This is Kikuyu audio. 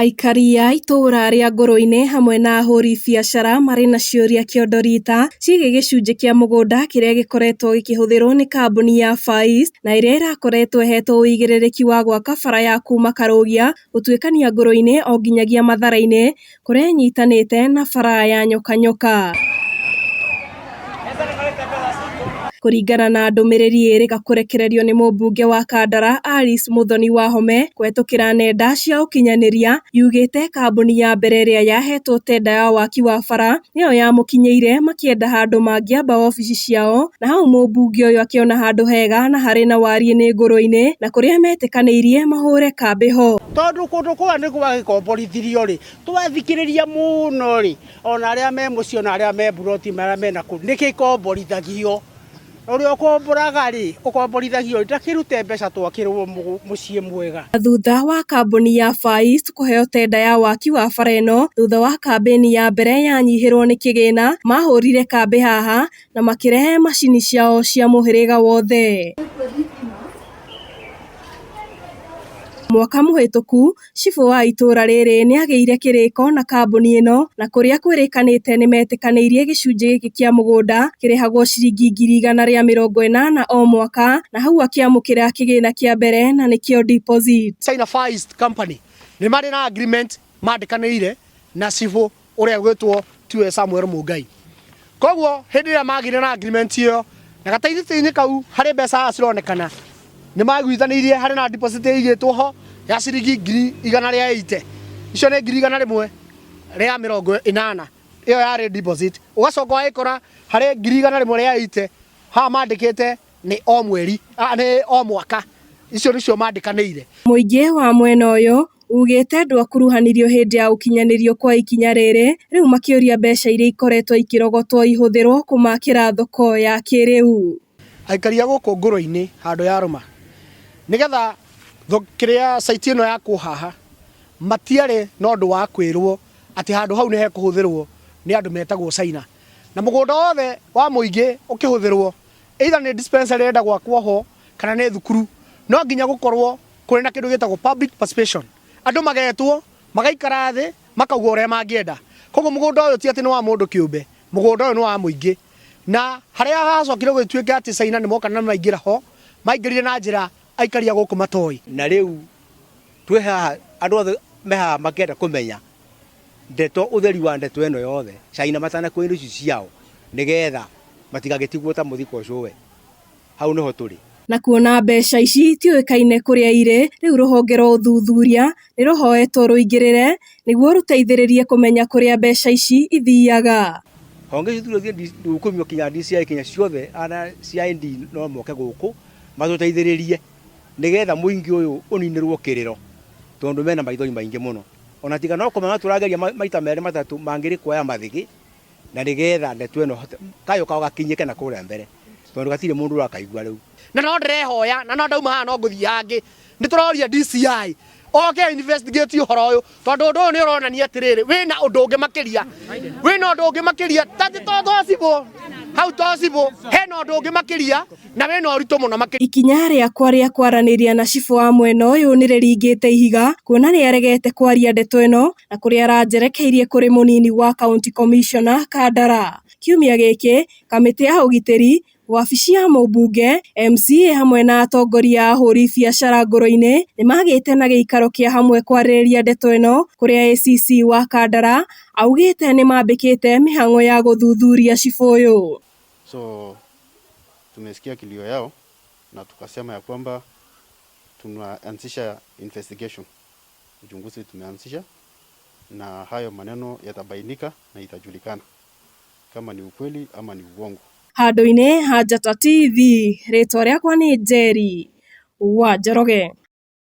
Aikari a itũũra rĩa Ngũrũ-inĩ hamwe na ahũri biacara marĩ na ciũria kĩondo rita ciĩgiĩ gĩcunjĩ kĩa mũgũnda kĩrĩa gĩkoretwo gĩkĩhũthĩrwo nĩ kambuni ya Far East na ĩrĩa ĩrakoretwo ĩhetwo ũigĩrĩrĩki wa gwaka bara ya kuma Karũgia gũtuĩkania Ngũrũ-inĩ o nginyagia Mathare-inĩ kũrĩa ĩnyitanĩte na bara ya Nyoka Nyoka. Kũringana na ndũmĩrĩri ĩrĩga kũrekererio nĩ mũmbunge wa Kandara Alice Muthoni Wahome kũhetũkĩra nenda cia ũkinyanĩria yugĩte kambuni ya mbere ĩrĩa yahetwo tenda ya waki wa bara nĩyo yamũkinyĩire makĩenda handũ mangĩamba wabici ciao na hau mũmbunge ũyũ akĩona handũ hega na harĩ na wariĩ nĩ Ngũrũ-inĩ na kũrĩa metĩkanĩirie mahũre kambĩ ho. Tondũ kũndũ kũrĩa nĩ gwagĩkomborithirio rĩ, twathikĩrĩria mũno rĩ, ona arĩa me mũciĩ ona arĩa me mburoti arĩa me nakũu, nĩ gĩkomborithagio. Ũrĩa ũkomboraga rĩ, ũkomborithagio rĩ, ndakĩrute mbeca twakĩrwo mũciĩ mwega. Thutha wa kambuni ya Far East kũheo tenda ya waki wa bara ĩno thutha wa kambĩni ya mbere yanyihĩrwo nĩ kĩgĩna, mahũrire kambĩ haha na makĩrehe macini ciao cia mũhĩrĩga wothe. Mwaka mũhĩtũku, cibũ wa itũũra rĩrĩ nĩagĩire kĩrĩko na kambuni ĩno na kũrĩa kwĩrĩkanĩte nĩmetĩkanĩirie gĩcunjĩ gĩkĩ kĩa mũgũnda kĩrĩhagwo ciringi 180,000 o mwaka na hau akĩamũkĩra kĩgĩna kĩa mbere na nĩkĩo deposit. China Far East Company nĩ marĩ na agreement mandĩkanĩire na cibũ ũrĩa ũgwĩtwo tiwe Samuel Mungai. Koguo hĩndĩ ĩrĩa magĩire na agreement ĩyo na gataithĩ-inĩ kau harĩ mbeca cironekana nĩ maiguithanĩirie harĩ na deposit ĩigĩtwo ho ya ciringi 180,000. Icio nĩ 180,000 ĩyo yarĩ deposit. Ũgacoka ũgagĩkora harĩ 180,000 haha mandĩkĩte nĩ o mweri, nĩ o mwaka. Icio nĩcio mandĩkanĩire. Mũingĩ wa mwena ũyũ ugĩte ndwakuruhanirio hĩndĩ ya gũkinyanĩrio kwa ikinya rĩrĩ, rĩu makĩũria mbeca iria ikoretwo ikĩrogotwo ihũthĩrwo kũmakĩra thoko ya kĩrĩu. Aikari a gũkũ Ngũrũ-inĩ handũ ya rũma nĩgetha kĩrĩa site ĩno yakwo haha matiarĩ na ũndũ wa kwĩrwo atĩ handũ hau nĩ hekũhũthĩrwo nĩ andũ metagwo China na mũgũnda wothe wa mũingĩ ũkĩhũthĩrwo either nĩ dispensary ĩrenda gwakwo ho kana nĩ thukuru no nginya gũkorwo kũrĩ na kĩndũ gĩtagwo public participation. Andũ magetwo magaikara thĩ makauga ũrĩa mangĩenda. Koguo mũgũnda ũyũ ti atĩ nĩ wa mũndũ kĩũmbe, mũgũnda ũyũ nĩ wa mũingĩ. Na harĩa hacokire gũgĩtuĩka atĩ China nĩ moka na maingĩra ho, maingĩrire na njĩra aikari a gũkũ matoĩ. Na rĩu twĩ haha andũ othe me haha makĩenda kũmenya ndeto, ũtheri wa ndeto ĩno yothe, China matanakua indo ici ciao nĩgetha matigagĩtigwo ta mũthiko ũcũwe. Hau nĩho tũrĩ. Na kuona mbeca ici itiũĩkaine kũrĩa irĩ, rĩu rũhonge rwa ũthuthuria nĩ rũhoetwo rũingĩrĩre nĩguo rũteithĩrĩrie kũmenya kũrĩa mbeca ici ithiaga. Honge ici tũrathiĩ gũkumio kinya DCI kinya ciothe ana CID no moke gũkũ matũteithĩrĩrie nĩgetha mũingĩ ũyũ ũninĩrwo kĩrĩro tondũ mena maithori maingĩ mũno. Ona tiga no kũmenya tũrageria maita merĩ matatũ mangĩrĩ kuoya mathĩgĩ na nĩgetha ndeto ĩno kayũ kao gakinyĩke na kũrĩa mbere tondũ gatirĩ mũndũ ũrakaigua rĩu. Na no ndĩrehoya na no ndauma haha no ngũthiĩ hangĩ, nĩ tũroria DCI oke investigate ũhoro ũyũ tondũ ũndũ ũyũ nĩ ũronania atĩrĩrĩ wĩna ũndũ ũngĩ makĩria, wĩna ũndũ ũngĩ makĩria tati to cibũ hau to cibũ, hena ũndũ ũngĩ makĩria na wĩna ũritũ mũno makĩria. Ikinya rĩakwa rĩa kwaranĩria na cibũ wa mwena ũyũ nĩ rĩringĩte ihiga kuona nĩ aregete kwaria ndeto ĩno na kũrĩa aranjerekeirie kũrĩ mũnini wa county commissioner Kandara. Kiumia gĩkĩ, kamĩtĩ ya ũgitĩri, wabici ya mũmbunge, MCA hamwe na atongoria a ahũri biacara Ngũrũ-inĩ nĩ magĩte na gĩikaro kĩa hamwe kwarĩrĩria ndeto ĩno kũrĩa ACC wa Kandara augĩte nĩ mambĩkĩte mĩhang'o ya gũthuthuria cibũ ũyũ. So tumesikia kilio yao na tukasema ya kwamba tunaanzisha investigation, uchunguzi tumeanzisha, na hayo maneno yatabainika na itajulikana kama ni ukweli ama ni uongo. Handũ-inĩ ha Njata TV, rĩtwa rĩakwa nĩ Njeri wa Njoroge.